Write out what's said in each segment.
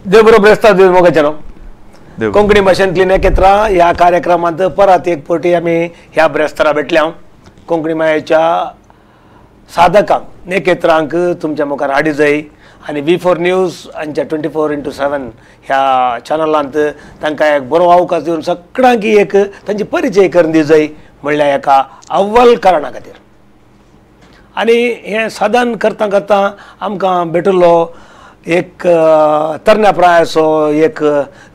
देव बरो ब्रेस्ताव दिवं मोगाच्यानो. कोंकणी भाशेंतली नेकेत्रां ह्या कार्यक्रमांत परत एक फावटी आमी ह्या ब्रेस्तारा भेटल्या. कोंकणी मायेच्या साधकांक नेकेत्रांक तुमच्या मुखार हाडी जाय आनी V4 news हांच्या 24x7 ह्या चॅनलांत तांकां एक बरो अवकाश दिवन सगळ्यांक एक तांची परिचय करून दी जाय म्हणल्यार एका अव्वल कारणा खातीर. आनी हें साधन करता करता आमकां भेटिल्लो एक तरण्या प्रायाचो एक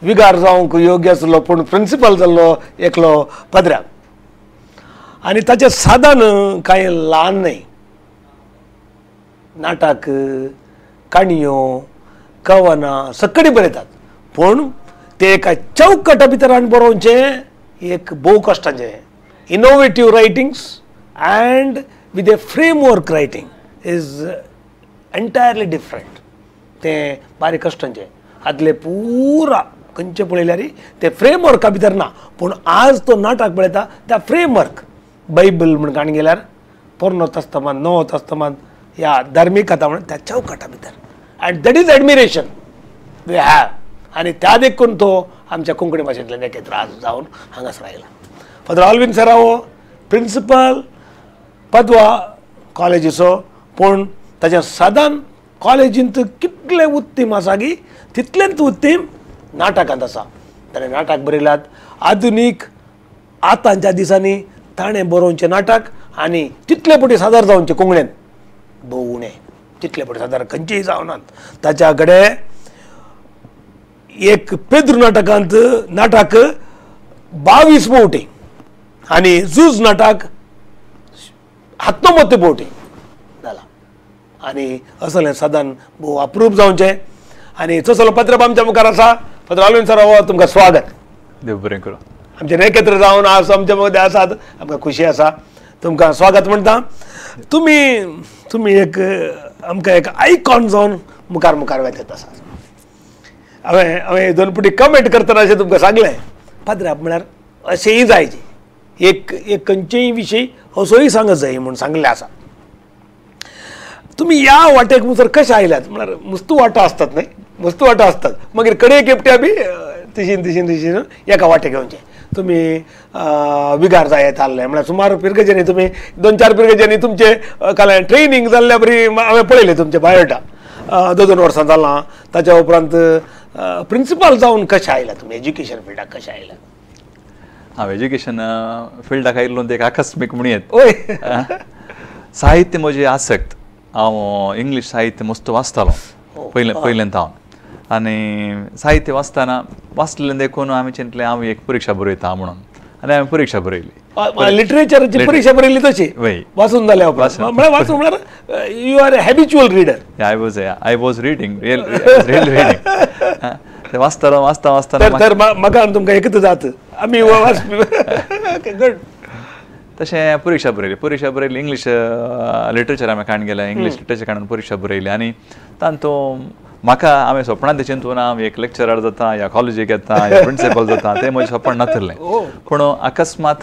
विगार जावंक योग्य आसलो पूण प्रिंसिपल जाल्लो एकलो पदऱ्या आनी ताचें साधन कांय ल्हान न्हय. नाटक, काणयो, कवनां सगळीं बरयतात पूण ते एका चौकटा भितर हाडून बरोवचें एक भोव कश्टाचें. Innovative writings and with a framework writing is entirely different. तें बारीक कश्टांचें आदले पुरा खंयचें पळयल्यार तें फ्रेमवर्का भितर ना पूण आज तो नाटक पळयता त्या फ्रेमवर्क बायबल म्हण काणी गेल्यार पोरनो तस्तमान नवो तस्तमान ह्या धार्मीक कथा म्हणून त्या चौकटा भितर and that is admiration we have. आनी त्या देखून तो आमच्या कोंकणी भाशेंतल्यान एकत्र आज जावन हांगासर आयला. फादर ऑल्विन सरावो प्रिंसिपल पदवा कॉलेजीचो पूण ताच्या सादान कॉलेजींत कितले उत्तीम आसा की तितलेंच उत्तीम नाटकांत आसा. ताणें नाटक बरयल्यात आधुनीक आतांच्या दिसांनी ताणें बरोवचें नाटक आनी तितले पटी सादर जावचें कोंकणीन भोव उणें तितले पटी सादर खंयचेय जावनात. ताच्या कडेन एक पेद्रू नाटकांत नाटक 22 पवटी आनी झूज नाटक 97 पवटी जाला. आनी असलें साधन भोव अप्रूप जावचें आनी तसलो पत्र आमच्या मुखार आसा. फादर ऑल्विन सर हो तुमकां स्वागत. देव बरें करूं. आमचे एकत्र जावन आज आमच्या मदें आसात आमकां खुशी आसा. तुमकां स्वागत म्हणटा. तुमी तुमी एक आमकां एक आयकॉन जावन मुखार मुखार वेतात आसात. हांवें हांवें दोन पुटी कमेंट करतना अशें तुमकां सांगलें पाद्राप म्हळ्यार अशेंय जायचें एक एक खंयचेय विशय असोय सांगत जाय म्हूण सांगलें आसा. तुमी ह्या वाटेक मुसर कशें आयल्यात म्हळ्यार मुस्तू वाटो आसतात न्हय मुस्तू वाटो आसतात मागीर कडे केपट्या बी तिशीन तिशीन तिशीन एका वाटेक येवचें. तुमी विगार जायत आहले म्हळ्यार सुमार पिरगेजांनी तुमी 2-4 पिरगेजांनी तुमचे काल ट्रेनींग जाल्ल्या बरी हांवें पळयलें तुमचें बायोडाटा 2-2 वर्सां जालां. ताच्या उपरांत प्रिंसिपल जावन कशें आयला तुमी एज्युकेशन फिल्डाक कशें आयला? हांव एज्युकेशन फिल्डाक आयिल्लो एक आकस्मीक म्हणयेत. हय. साहित्य म्हजी आसक्त. हांव इंग्लीश साहित्य मस्त वाचतालो पयलें पयल्यान हांव आनी साहित्य वाचतना वाचलें देखून हांवें चिंतलें हांव एक परिक्षा बरयता म्हणून आनी हांवें परिक्षा बरयली. लिटरेचराची परिक्षा बरयली तशी वाचून जाल्या उपरांत म्हळ्यार वाचून म्हळ्यार you are a habitual reader. I was reading real reading. ते वाचतालो वाचता वाचतना तर म्हाका आनी तुमकां एकच जात आमी वाचपी. गुड. तशें परिक्षा बरयली. परिक्षा बरयली इंग्लीश लिटरेचर हांवें काडून गेलें. इंग्लीश लिटरेचर काडून परिक्षा बरयली आनी तातूंत म्हाका हांवें सपनांत चिंतून हांव एक लेक्चरार जाता या कॉलेजीक येता या प्रिंसिपल जाता तें म्हजें सपन नाशिल्लें. पूण अकस्मात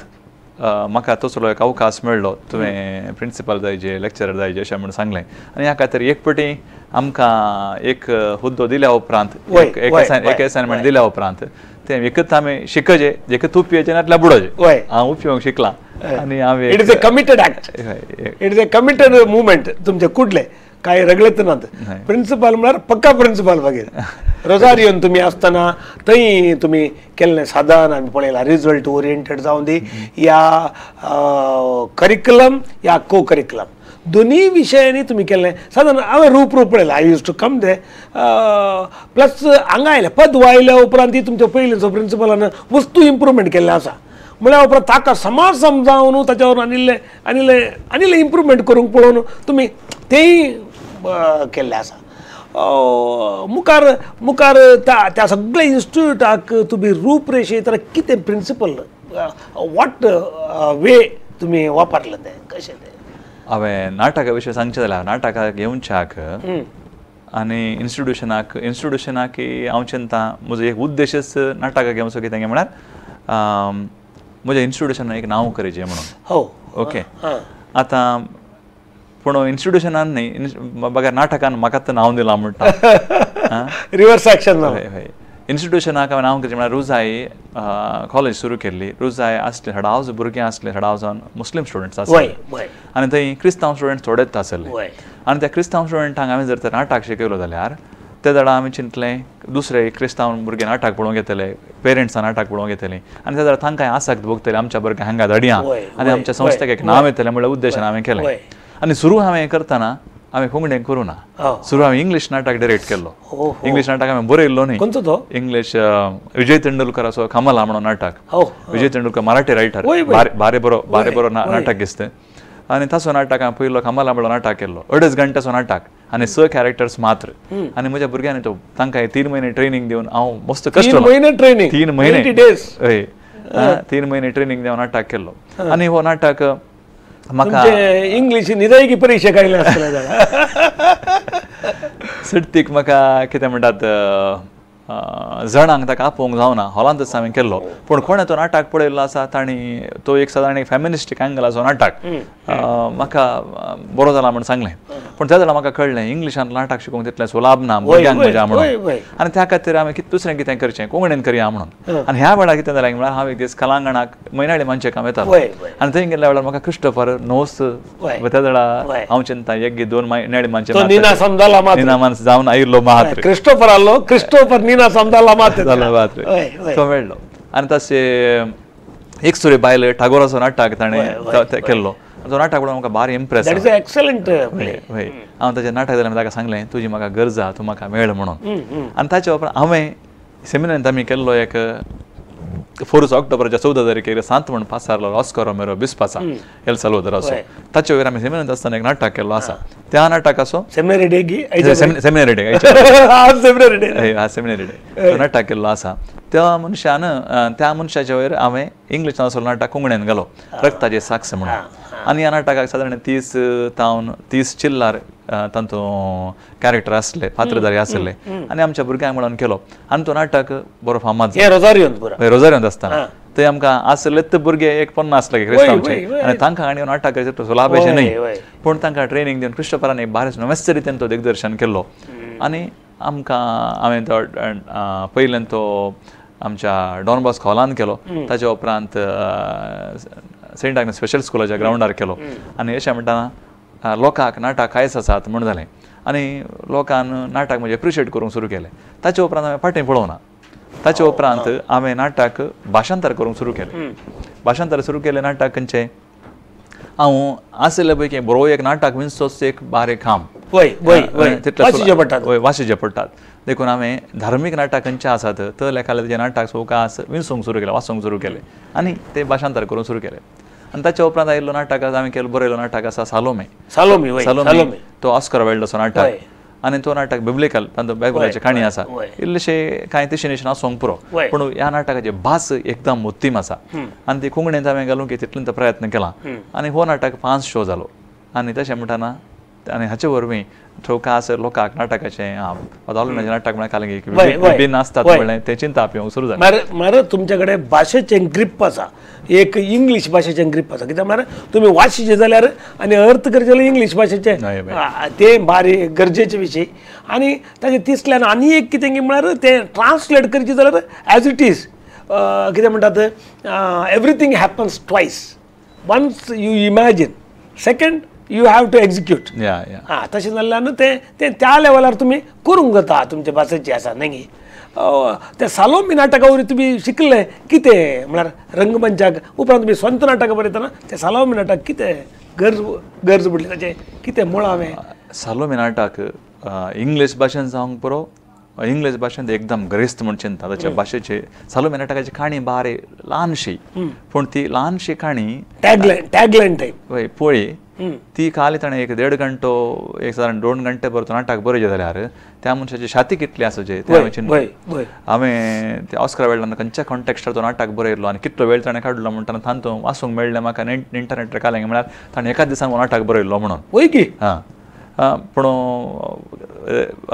म्हाका तसलो एक अवकाश मेळ्ळो तुवें प्रिंसिपल जायचे लेक्चरर जायचे अशें म्हूण सांगलें आनी ह्या खातीर एक पटी आमकां एक हुद्दो दिल्या उपरांत एक असायनमेंट दिल्या उपरांत तें एकच आमी शिकचे एकच उपयोगाचें नाटल्यार बुडोवचें. हांव उपयोग शिकलां आनी हांवें it is a committed act, it is a committed movement. तुमचें कुडलें कांय रगलेच नात. प्रिंसिपल म्हळ्यार पक्का प्रिंसिपल. मागीर रोजारियोन तुमी आसतना थंय तुमी केल्लें साधन आमी पळयलां रिजल्ट ओरिएंटेड जावन दी या करिकुलम या को करिकुलम दोनूय विशयांनी तुमी केल्लें साधन हांवें रूप रूप पळयलां. I use to come they plus हांगा आयलें पदवा आयल्या उपरांत ती तुमच्या पयलींचो प्रिंसिपलान वस्तू इम्प्रुवमेंट केल्लें आसा म्हळ्या उपरांत ताका समाज समजावन ताच्यावर आनिल्लें आनिल्लें आनिल्लें इम्प्रुवमेंट करूंक पळोवन तुमी तेंय केल्लें आसा. मुखार मुखार त्या त्या सगळ्या इन्स्टिट्यूटाक तुमी रूपरेशे तर कितें प्रिंसिपल what वे तुमी वापरलें तें कशें तें? हांवें नाटका विशय सांगचें जाल्यार नाटकाक येवच्याक आनी इन्स्टिट्युशनाक इन्स्टिट्युशनाक हांव चिंता म्हजो एक उद्देशच नाटकाक येवचो कितें म्हळ्यार म्हज्या इन्स्टिट्युशनाक एक नांव करचें म्हणून. हो. ओके. आतां पूण इन्स्टिट्युशनान न्ही बगर नाटकान म्हाका नांव दिलां म्हणटा रिवर्स एक्शन. हय हय इन्स्टिट्युशनाक हांवें नांव करचें म्हळ्यार रुजाय कॉलेज सुरू केल्ली. रुजाय आसले सडावज भुरगीं आसले, सडावजान मुस्लीम स्टुडंट्स आसले आनी थंय क्रिस्तांव स्टुडंट्स थोडेच आसले. आनी त्या क्रिस्तांव स्टुडंटांक हांवें जर तर नाटक शिकयलो जाल्यार ते जाणा आमी चिंतलें दुसरे क्रिस्तांव भुरगे नाटक पळोवंक येतले, पेरंट्सां नाटक पळोवंक येतलीं आनी त्या जाल्यार तांकां आसक्त भोगतलें आमच्या भुरग्यांक हांगा धाडया आनी आमच्या संस्थेक एक नांव येतलें म्हणल्यार उद्देशान हांवें केलें. आनी सुरू हांवें करतना हांवें कोंकणीन करूं ना, सुरू हांवें इंग्लीश नाटक डिरेक्ट केल्लो. इंग्लीश नाटक हांवें बरयल्लो न्ही, इंग्लीश विजय तेंडुलकराचो कमला म्हणून नाटक. विजय तेंडुलकर मराठी रायटर, बारे बरो बारे बरो नाटक दिसता. आनी ताचो नाटक हांवें पयलो कमला म्हणून नाटक केल्लो, 2.5 घंट्याचो नाटक आनी 6 कॅरेक्टर्स मात्र. आनी म्हज्या भुरग्यांनी तो तांकां 3 म्हयने ट्रेनींग दिवन हांव मस्त कश्ट 3 म्हयने हय 3 म्हयने ट्रेनींग दिवन नाटक केल्लो. आनी हो नाटक म्हाका इंग्लीश निदायकी परीक्षा काडली आसतले सडतीक म्हाका कितें म्हणटात जणांक ताका आपोवंक जावना, हॉलांतच हांवें केल्लो. पूण कोणें तो नाटक पळयल्लो आसा तांणी तो एक सादारण एक फेमिनिस्टीक एंगलाचो नाटक म्हाका बरो जाला म्हूण सांगलें. पूण त्या जाल्यार म्हाका कळ्ळें इंग्लिशान नाटक शिकोवंक तितलें सुलाभ ना भुरग्यांक म्हज्या म्हणून. आनी त्या खातीर हांवें कितें दुसरें कितें करचें कोंकणीन करया म्हणून. आनी ह्या वेळार कितें जालें म्हळ्यार हांव एक दीस कलांगणाक म्हयनाळी मानचें काम येतालो आनी थंय गेल्ल्या वेळार म्हाका क्रिस्टोफर नोस त्या वेळार हांव चिंता एक 2 म्हयन्याळी मानचें निना जावन आयिल्लो मात्र क्रिस्टोफर आसलो, क्रिस्टोफर निना समजाला मात्र जालो मात्र तो मेळ्ळो. आनी तशें एक सुरे बायल टागोराचो नाटक ताणें केल्लो, तो नाटक पळोवन म्हाका भारी इम्प्रेस. एक्सलंट. हय हांव ताचें नाटक जाल्यार ताका सांगलें तुजी म्हाका गरज आहा, तूं म्हाका मेळ म्हणून. आनी ताचे उपरांत हांवें सेमिनारांत आमी केल्लो एक 4 ऑक्टोबराच्या 14 तारखेर सांत म्हण पासारलो ऑस्कर रोमेरो बिस्पाचा एल साल्वादोराचो, ताचे वयर आमी सेमिनारांत आसतना एक नाटक केल्लो आसा. त्या नाटकाचो seminary day seminary day seminary day तो नाटक केल्लो आसा. त्या मनशान त्या मनशाच्या वयर हांवें इंग्लिशान असो नाटक कोंकणीन घालो रक्ताचे साक्ष म्हणून. आनी ह्या नाटकाक सादारण 30 तावन 30 चिल्लार तांतूं कॅरेक्टर आसले, पात्रधारी आसले आनी आमच्या भुरग्यांक म्हणून केलो. आनी तो नाटक बरो फामाद जालो रोजारियोंत आसतना. थंय आमकां आसलेच भुरगे एक 50 लागी क्रिस्तांवचे आनी तांकां आनी नाटक सुलाभेचें न्ही, पूण तांकां ट्रेनींग दिवन क्रिस्टोफरान एक बारीक नवेच रितीन तो दिग्दर्शन केल्लो. आनी आमकां हांवें तो पयल्यान तो आमच्या डॉन बॉस्को हॉलान केलो, ताच्या उपरांत सेंट आग्नेस स्पेशल स्कुलाच्या ग्रावंडार केलो. आनी अशें म्हणटाना लोकांक नाटक कांयच आसात म्हूण जालें आनी लोकान नाटक म्हणजे एप्रिशिएट करूंक सुरू केलें. ताचे उपरांत हांवें फाटीं पळोवना, ताचे उपरांत हांवें नाटक भाशांतर करूंक सुरू केलें. भाशांतर सुरू केलें नाटक खंयचें हांव आशिल्ले पैकी बरो एक नाटक विंचोच एक बारीक काम तितलें वाशीचे पडटात. देखून हांवें धार्मीक नाटक खंयचे आसात तर लेखाले तेजें नाटक सवकास विंचूंक सुरू केलें, वाचूंक सुरू केलें आनी ते भाशांतर करूंक सुरू केलें. आनी ताच्या उपरांत आयिल्लो नाटक हांवें केलो बरयलो नाटक आसा सालोमे. सालोमी सालोमी तो ऑस्कर वायल्डाचो नाटक आनी तो नाटक बिब्लिकल, तांचो बायबलाची काणी आसा, इल्लेशे कांय तशें आसूंक पुरो, पूण ह्या नाटकाची भास एकदम उत्तीम आसा आनी ती कोंकणींत हांवें घालूंक तितलें तो प्रयत्न केला. आनी हो नाटक 5 शो जालो. आनी तशें म्हणटाना आनी हाचे वरवीं खास लोकांक नाटकाचें आलोवण्याचें नाटक म्हळ्यार काल विभिन्न आसतात म्हणलें तें चिंताप येवंक सुरू जालें. म्हळ्यार तुमचे कडेन भाशेचें ग्रीप आसा, एक इंग्लीश भाशेचें ग्रीप आसा, कित्याक म्हळ्यार तुमी वाचचे जाल्यार आनी अर्थ करचे जाल्यार इंग्लीश भाशेचें तें बारी गरजेचे विशय. आनी ताचे तिसल्यान आनी एक कितें म्हळ्यार तें ट्रान्सलेट करचें जाल्यार एज it is कितें म्हणटात, everything happens twice, once you imagine, second you have to execute. हां, तशें जाल्ल्यान तें तें त्या लेवलार तुमी करूंक जाता तुमचे भाशेचें आसा न्ही. त्या सालोमी नाटका वरवीं तुमी शिकले कितें म्हळ्यार रंगमंचाक उपरांत तुमी स्वंत नाटकां बरयतना तें सालोमी नाटक कितें गरज गरज पडली, ताचें कितें मुळावें? सालोमी नाटक इंग्लीश भाशेन जावंक पुरो, इंग्लीश भाशेन एकदम ग्रेस्त म्हूण चिंता ताच्या भाशेचे. सालोमी नाटकाची काणी बारी ल्हानशी, पूण ती ल्हानशी काणी टॅगलायन टॅगलायन टायप वय पळय ती खाली ताणें एक 1.5 घंटो एक सादारण 2 घंटे बरो तो नाटक बरयचें जाल्यार त्या मनशाची छाती कितली आसची तें हांवें चिंतलें. हांवें ते ऑस्कर वायल्डान खंयच्या कॉन्टेक्स्टार तो नाटक बरयलो आनी कितलो वेळ ताणें काडलो म्हणटना तांतूं वाचूंक मेळ्ळें म्हाका इंटरनेटार काडलें म्हळ्यार ताणें एकाच दिसान नाटक बरयल्लो म्हणून. वय की हां, पूण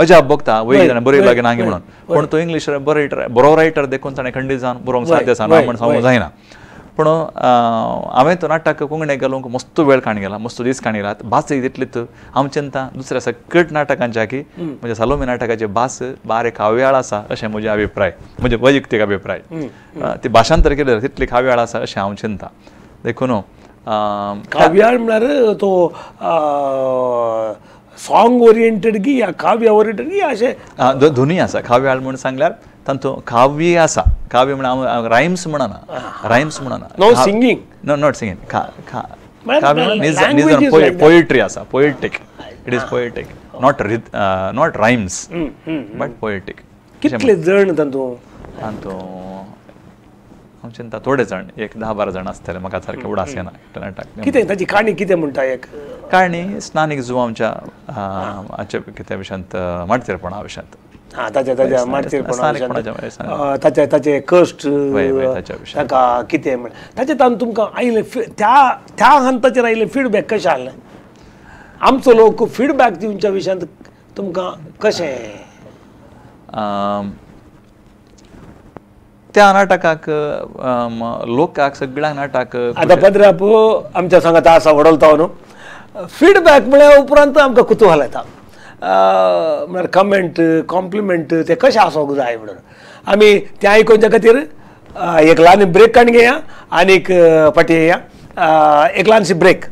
अजाप भोगता वय ताणें बरयलो की ना म्हणून, पूण तो इंग्लीश बरो रायटर देखून ताणें खंडीत जावन बरोवंक साध्य आसा ना म्हण सांगूंक जायना. पूण हांवें तो नाटक कोंकणी घालूंक मस्त वेळ काण गेला, मस्त दीस काण गेला. भास तितलीच हांव चिंता दुसऱ्या सकट नाटकांच्या की म्हणजे सालोमी नाटकाचे भास बारे काव्याळ आसा अशें म्हजे अभिप्राय, म्हजे वैयक्तीक अभिप्राय. ती भाशांतर केलें तितली काव्याळ आसा अशें हांव चिंता. देखून काव्याळ म्हळ्यार तो सॉंग ओरिएंटेड की या काव्य ओरिएंटेड की अशें दोनूय आसा. काव्याळ म्हूण सांगल्यार तांचो काव्य आसा. काव्य म्हणून रायम्स म्हणना, रायम्स म्हणना, no singing, no not singing. काव्य पोएट्री आसा, poetic. It is poetic, not not rhymes but poetic. कितले जण तांतूं? तांतूं हांव चिंता थोडे जाण, एक 10-12 जाण आसतले, म्हाका सारकें उडास येना नाटक. कितें ताची काणी कितें म्हणटा? एक काणी स्नानीक जुवांच्या कितें विशयांत, माडतेरपणा विशयांत. हां, ताच्या ताच्या माडतेरपणा, ताचे ताचे कश्ट, ताका कितें म्हण ताचे तातूंत तुमकां आयलें त्या त्या हंताचेर आयलें फिडबॅक कशें आसलें? आमचो लोक फिडबॅक दिवच्या विशयांत तुमकां कशें? त्या नाटकाक लोकांक सगळ्यांक नाटक आतां पद्राप आमच्या सांगात आसा वडलता न्हू, फिडबॅक म्हळ्या उपरांत आमकां कुतूहल येता, म्हळ्यार कमेंट कॉम्प्लिमेंट ते कशें आसूंक जाय म्हणून. आमी तें आयकुच्या खातीर एक ल्हान ब्रेक काडून घेया आनीक फाटीं येया. एक ल्हानशी ब्रेक.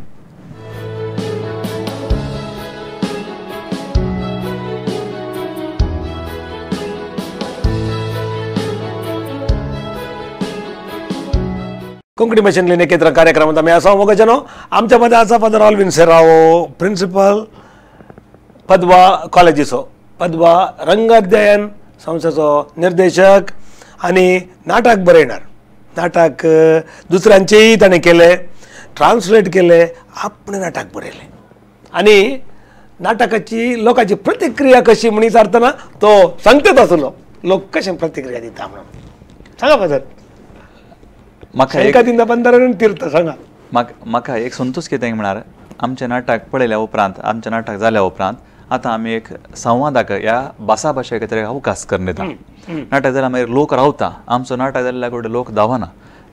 कोंकणी भाशेंतले नेकेत्र कार्यक्रमांत आमी आसा मोगाच्यानो. आमच्या मदें आसा फादर ऑल्विन सेरावो, प्रिंसिपल पदवा कॉलेजीचो, पदवा रंगाध्ययन संस्थेचो निर्देशक आनी नाटक बरयणार. नाटक दुसऱ्यांचेय ताणें केलें, ट्रान्सलेट केलें, आपणें नाटक बरयलें आनी नाटकाची लोकांची प्रतिक्रिया कशी म्हण विचारतना तो सांगतात आसलो लोक कशें प्रतिक्रिया दिता म्हणून. सांगा फादर. तीर्थ सांगा. म्हाका एक संतोष कितें म्हळ्यार आमचें नाटक पळयल्या उपरांत, आमचें नाटक जाल्या उपरांत आतां आमी एक संवादाक ह्या भासा भाशे खातीर एक अवकाश करून दिता. नाटक जाल्यार मागीर लोक रावता. आमचो नाटक जाल्ल्या कडेन लोक धांवना.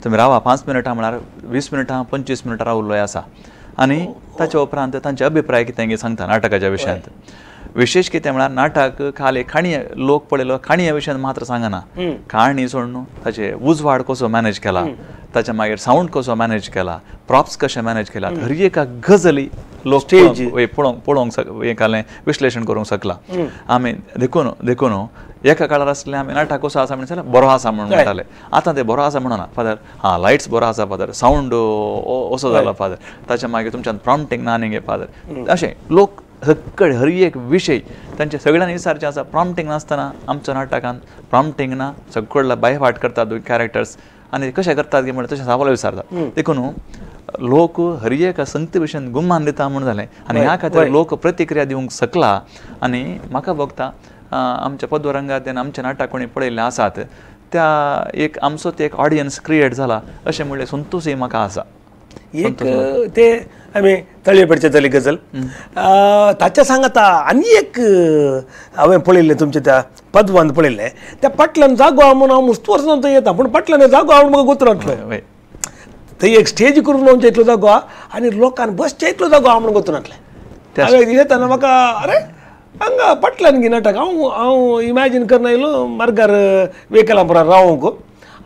तुमी रावा 5 मिनटां म्हळ्यार 20 मिनटां 25 मिनटां रावल्लो आसा आनी ताच्या उपरांत तांचे अभिप्राय कितें सांगता नाटकाच्या विशयांत. विशेश कितें म्हळ्यार नाटक खाली काणी लोक पळयलो काणये विशयान मात्र सांगना, काणी सोडून ताचे उजवाड कसो मॅनेज केला, ताच्या मागीर सावंड कसो मॅनेज केला, प्रॉप्स कशे मॅनेज केला, हर एका गजली लोक पळोवंक पळोवंक हें केलें, विश्लेशण करूंक शकला. आमी देखून देखून एका काळार आसलें आमी नाटक कसो आसा म्हणून बरो आसा म्हणून म्हणटाले. आतां ते बरो आसा म्हणना फादर, हां लायट्स बरो आसा फादर, सावंड असो जाला फादर, ताच्या मागीर तुमच्यान प्रॉम्प्टींग ना न्ही फादर, अशें लोक सगळे हर एक विशय तांचे सगळ्यांनी विचारचें आसा. प्रॉम्प्टींग नासतना आमच्या नाटकान प्रॉम्प्टींग ना, सगळ्या बायफाट करतात कॅरेक्टर्स आनी कशें करतात की म्हणल्यार तशें सवाल विचारतात. देखून लोक हर एका संगती भशेन गुमान दिता म्हूण जालें आनी ह्या खातीर लोक प्रतिक्रिया दिवंक शकला. आनी म्हाका भोगता आमच्या पदवरंगात आमचें नाटक कोणी पळयल्लें आसात त्या एक आमचो ते एक ऑडियन्स क्रिएट जाला अशें म्हणलें संतोशय म्हाका आसा. एक ते आमी तळये पेडचे तली गजल ताच्या सांगाता आनी एक हांवें पळयल्लें तुमच्या त्या पदवान पळयल्लें त्या पाटल्यान जागो आहा म्हणून हांव मुस्त वर्सां थंय येता, पूण पाटल्यान जागो आहा म्हणून म्हाका गोतरांतलो थंय एक स्टेज करून लावचे इतलो जागो आहा आनी लोकांक बसचे इतलो जागो आहा म्हणून गोतरांतलें. हांवें येताना म्हाका अरे हांगा पाटल्यान गी नाटक हांव हांव इमॅजीन करना येयलो मार्गार वेकलापुरार रावंक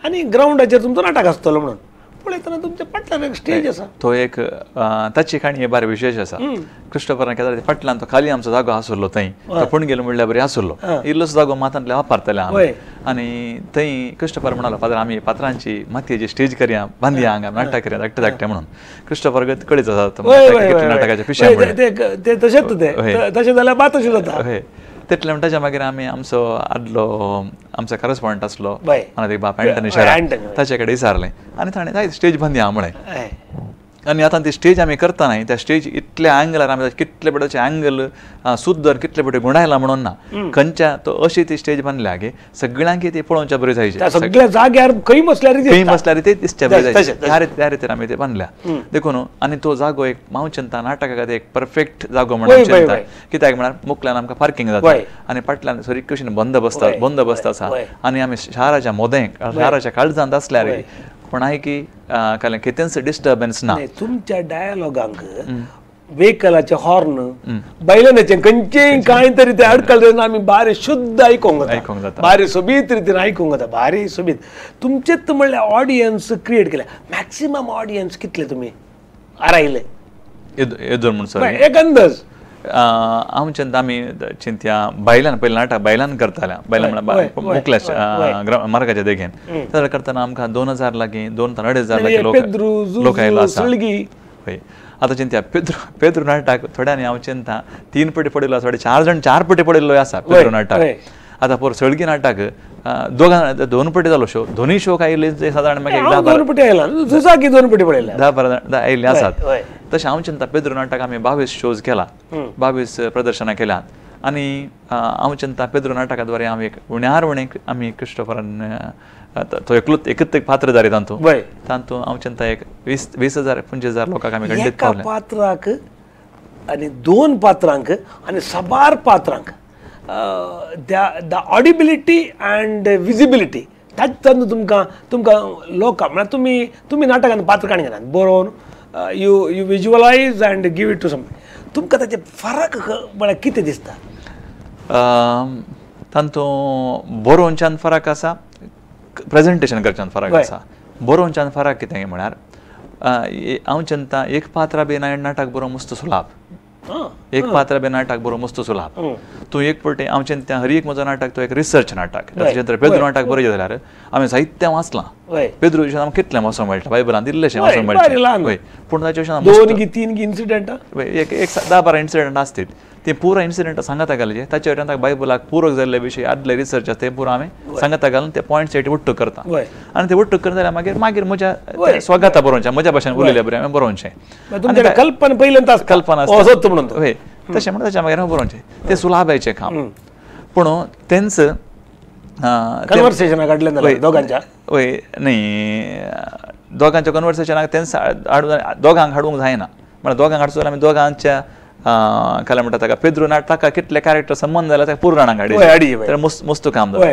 आनी ग्रावंडाचेर तुमचो नाटक आसतलो म्हणून पळयतना तुमच्या फाटल्यान एक स्टेज आसा. तो एक ताची काणी बारी विशेश आसा. क्रिस्टोफरान केदार फाटल्यान तो खाली आमचो जागो आसलो थंय तो पूण गेलो म्हणल्यार बरी आसलो इल्लोसो जागो मातांतले वापरताले आमी आनी थंय क्रिस्टोफर म्हणालो फादर आमी पात्रांची मातयेची स्टेज करया बांदया हांगा नाटक करया धाकटे धाकटे म्हणून. क्रिस्टोफर कळीत आसा नाटकाचे पिशे तशेंच तशें जाल्यार बात अशें जाता. हय तितलें म्हणटा ताच्या मागीर आमी आमचो आदलो आमचो करस्पॉन्डंट आसलो बाप एंटनी शेरा ताचे कडेन विचारलें आनी ताणें स्टेज बांदया म्हळें. आनी आतां ती स्टेज आमी करता न्ही त्या स्टेज इतल्या अँगलार आमी कितले पेटेचे अँगल सुद्दां कितले पेटे गुंडायला म्हणून ना खंयच्या तो अशी ती स्टेज बांदल्या की सगळ्यांक ती पळोवच्या बरी जायची, सगळ्या जाग्यार खंय बसल्यार खंय बसल्यार ते दिसच्या बरी जायची त्या रितीन आमी ते बांदल्या. देखून आनी तो जागो एक हांव चिंता नाटका खातीर एक परफेक्ट जागो म्हणून चिंता कित्याक म्हळ्यार मुखल्यान आमकां पार्किंग जाता आनी फाटल्यान सरी कशीन बंदोबस्त बंदोबस्त आसा आनी आमी शाराच्या मोदें शाराच्या काळजांत आसल्यार कोणाय की काल कितेंच डिस्टर्बन्स ना. तुमच्या डायलॉगांक वेकलाचे हॉर्न बैलांचे खंयचेय कांय तरी ते अडकल आमी बारी शुद्ध आयकूंक जाता, बारी सोबीत रितीन आयकूंक जाता, बारी सोबीत. तुमचेच म्हणल्यार ऑडियन्स क्रिएट केल्या. मॅक्सिमम ऑडियन्स कितले तुमी आरायले एक अंदाज? हांव आमी चिंत्या बायलान पयलीं नाटक बायलान करताल्या, बायलां म्हणल्यार मुकल्या मार्गाच्या देगेन जाल्यार करतना आमकां 2000 लागीं 2 ते 2.5 हजार लागीं लोक आयिल्लो आसा. हय, आतां चिंत्या पेद्रू नाटक थोड्यांनी हांव चिंता 3 पटी पडिल्लो आसा, थोडे 4 जाण 4 पटी पडिल्लो आसा पेद्रू नाटक. आतां पोर सळगी नाटक 2 पटी जालो शो, दोनूय शोक आयिल्ले सादारण मागीर 2 पटी आयला, झुजाकी 2 पटी पडयले, 10-12 आयिल्ले आसात. तशें हांव चिंता पेद्रू नाटक आमी 22 शोज केला, 22 प्रदर्शनां केल्यात. आनी हांव चिंता पेद्रू नाटका द्वारे हांव एक उण्यार उणे आमी क्रिस्टोफरान तो एकलोच एकच एक पात्रधारी तांतू तांतू हांव चिंता एक 20,000 25,000 लोकांक आमी खंडीत पावले. पात्राक आनी 2 पात्रांक आनी साबार पात्रांक the ऑडिबिलिटी अँड विजिबिलिटी तातूंत तुमकां तुमकां लोकां म्हळ्यार तुमी तुमी नाटकान पात्र काणी घेनात बरोवन you you visualise and give it to some, तुमकां ताचे फरक म्हळ्यार कितें दिसता? तातूंत बरोवच्यान फरक आसा, प्रेजेंटेशन करच्यान फरक आसा. बरोवच्यान फरक कितें म्हळ्यार हांव चिंता एक पात्रा बी नाटक बरोवंक मस्त सुलाभ, एक पात्र बी नाटक बरोवंक मस्त सुलाभ. तूं एक पटी हांव चिंता हर एक म्हजो नाटक तो एक रिसर्च नाटक. तशें पेद्रू नाटक बरयलें जाल्यार हांवें साहित्य वाचलां, पेद्रू विशयान आमकां कितलें वाचूंक मेळटा, बायबलान इल्लेशें वाचूंक मेळटा. हय, पूण ताचे विशयान 2 3 इन्सिडंट एक 10-12 इन्सिडंट आसतीत, ते पुरो इन्सिडंट सांगता घालचे ताचे वयल्यान ताका बायबलाक पूरक जाल्ले विशय आदले रिसर्च आसा ते पुरो आमी सांगता घालून ते पॉयंट्स एटी उट्टू करता. आनी ते उट्टू करता जाल्यार मागीर मागीर म्हज्या स्वगता बरोवचें, म्हज्या भाशेन उलयल्या बरें हांवें बरोवचें. कल्पना पयल्यान कल्पना आसता म्हणून हय, तशें म्हणून ताच्या मागीर हांव बरोवचें, तें सुलाभायचें काम. पूण तेंच कन्वर्सेशना काडलें दोगांच्या? हय, न्ही दोगांच्या कन्वर्सेशनाक तेंच हाडून दोगांक हाडूंक जायना, म्हळ्यार दोगांक हाडचो जाल्यार आमी दोगांच्या काय म्हणटा ताका पेद्रू नाट ताका कितले कॅरेक्टर संबंद जाल्यार ताका पूर्ण जाणांक हाडी तर मस्त काम जाता.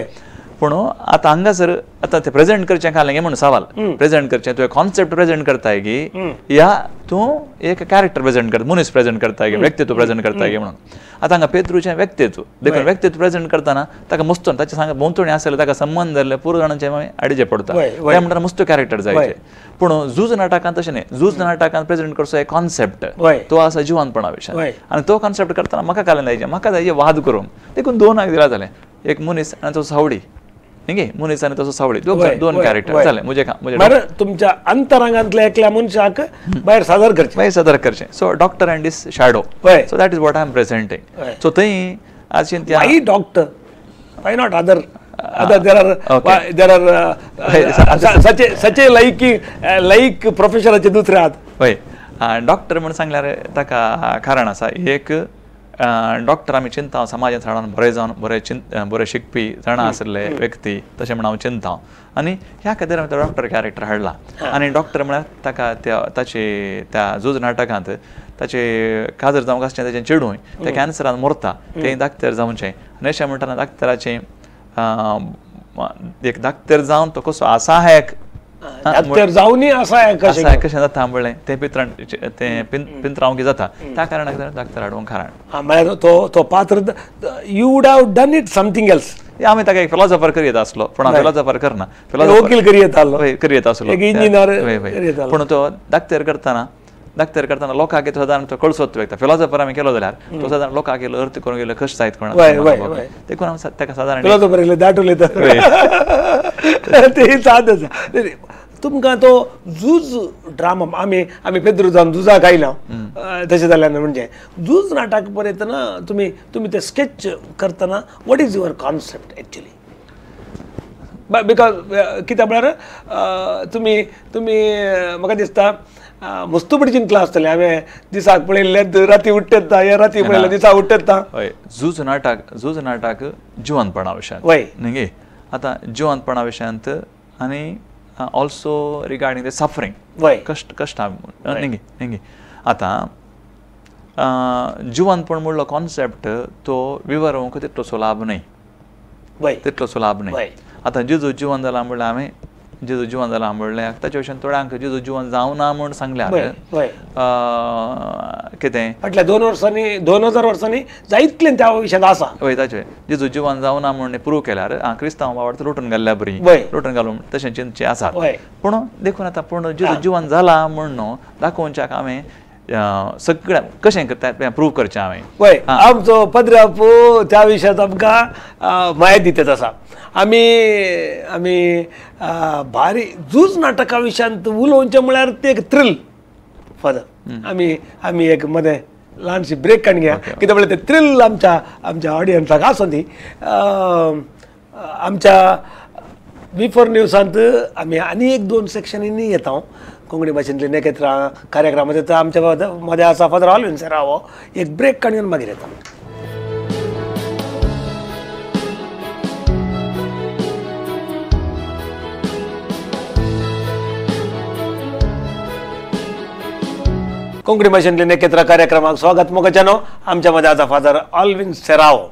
पूण आतां हांगासर आतां ते प्रेजेंट करचें घालें म्हणून सवाल, प्रेजेंट करचें तुवें कॉन्सेप्ट प्रेजेंट करताय की या तूं एक कॅरेक्टर प्रेजेंट करता, मनीस प्रेजेंट करताय की व्यक्तित्व प्रेजेंट करताय की म्हणून. आतां हांगा पेद्रूचें व्यक्तित्व देखून व्यक्तित्व प्रेजेंट करतना ताका मस्त ताचे सांग भोंवतणी आसलें ताका संबंद जाल्ले पूर्ण जाणांचे मागीर हाडीचे पडटा, ते म्हणटा मस्त कॅरेक्टर जायचे. पूण झूज नाटकान तशें न्ही, झूज नाटकान प्रेजेंट करचो एक कॉन्सेप्ट तो आसा जिवनपणा विशय, आनी तो कॉन्सेप्ट करतना म्हाका कालें जायचें, म्हाका जायचें वाद करूंक. देखून 2 दिला जालें, एक मनीस आनी तो सावडी, न्ही मनीस आनी तसो सावळी, 2 कॅरेक्टर जालें म्हजें काम. तुमच्या अंतरांगांतल्या एकल्या मनशाक भायर सादर करचें, भायर सादर करचें. So doctor and his shadow, so that is what I am presenting. So थंय आज why doctor, why not other other there are there are such a like like प्रोफेशनाचे दुसरे आहात. हय, डॉक्टर म्हूण सांगल्यार ताका कारण आसा एक डॉक्टर आमी चिंता समाजांत जाणां बरें जावन बरें बरें शिकपी जाणां आशिल्ले व्यक्ती तशें म्हण हांव चिंता, आनी ह्या खातीर हांवें तो डॉक्टर कॅरेक्टर हाडला. आनी डॉक्टर म्हळ्यार ताका त्या ताचे त्या झूज नाटकांत ताचे काजर जावंक आसचें ताचें चेडूं तें कॅन्सरान मरता, तें डाक्टर जावचें. आनी अशें म्हणटना डाक्टराचें एक डाक्टर जावन तो कसो असहायक डाक्टर जावनूय असहायक कशें जाता म्हणलें तें पित्रां तें पिंत्रावंक जाता, त्या कारणाक डाक्टर हाडूंक कारण. म्हळ्यार तो तो पात्र you would have done it something else. आमी ताका एक फिलॉसॉफर करयत आसलो, पूण हांव फिलॉसॉफर करना, वकील करयत आसलो, करयत आसलो, एक इंजिनियर. पूण तो डाक्टर करतना डाक्टर करतना लोकांक सादारण तो कळसोत व्यक्ता. फिलॉसॉफर आमी केलो जाल्यार तो सादारण लोकांक गेलो अर्थ करूंक गेलो कशें जायत कोण देखून हांव ताका सादारण फिलॉसॉफर दाट उलयता ते साद आसा. तुमकां तो झूज ड्रामा आमी आमी पेद्रू जावन झुजाक आयला तशें जाल्यार म्हणजे झूज नाटक बरयतना तुमी तुमी ते स्केच करतना what is your concept actually? Because कित्याक म्हळ्यार तुमी तुमी म्हाका दिसता मस्तू चिंतलां आसतलें हांवें दिसाक पळयल्लें राती उठ्ठेता या राती पळयल्लें दिसाक उठ्ठेता. हय, झूज नाटक झूज नाटक जिवनपणा विशयांत न्ही गे. आतां जिवनपणा विशयांत आनी ऑल्सो रिगार्डींग the suffering, कश्ट कश्टां न्ही गे न्ही गे. आतां जिवनपण म्हणलो कॉन्सेप्ट तो विवरोवंक तितलोसो लाभ न्हय, तितलोसो लाभ न्हय. आतां जेजू जिवन जाला म्हणल्यार हांवें जेजू जिवन जाला म्हणलें ताच्या विशयान थोड्यांक जेजू जिवन जावना म्हूण सांगल्यार कितें फाटल्या 2 वर्सांनी 2000 वर्सांनी जायतलें त्या विशयांत आसा. हय, ताचें जेजू जिवन जावना म्हूण प्रूव केल्यार आं क्रिस्तांव बावड लोटून घाल्ल्या बरी, लोटून घालून तशें चिंतचें आसा. पूण देखून आतां पूण जेजू जिवन जाला म्हूण न्हू दाखोवच्याक हांवें सगळें कशें तें प्रूव करचें हांवें. वय, आमचो पद्रापू त्या विशयांत आमकां म्हायती दितात आसा. आमी आमी भारी झूज नाटका विशयांत उलोवचें म्हळ्यार तें एक थ्रील फादर. आमी आमी एक मदें ल्हानशी ब्रेक काडून घया, कित्याक म्हळ्यार तें थ्रील आमच्या आमच्या ऑडियन्साक आसूं ती. आमच्या V4 न्यूजांत आमी आनी 1-2 सेक्शनींनी येता कोंकणी भाशेंतली नेकेत्रां कार्यक्रमांत येता. आमच्या मदें आसा फादर ऑलविन सेरावो. एक ब्रेक काडून मागीर येता. कोंकणी भाशेंतले नेकेत्र कार्यक्रमाक स्वागत मोगाच्यानो. आमच्या मदें आसा फादर ऑलविन सेरावो.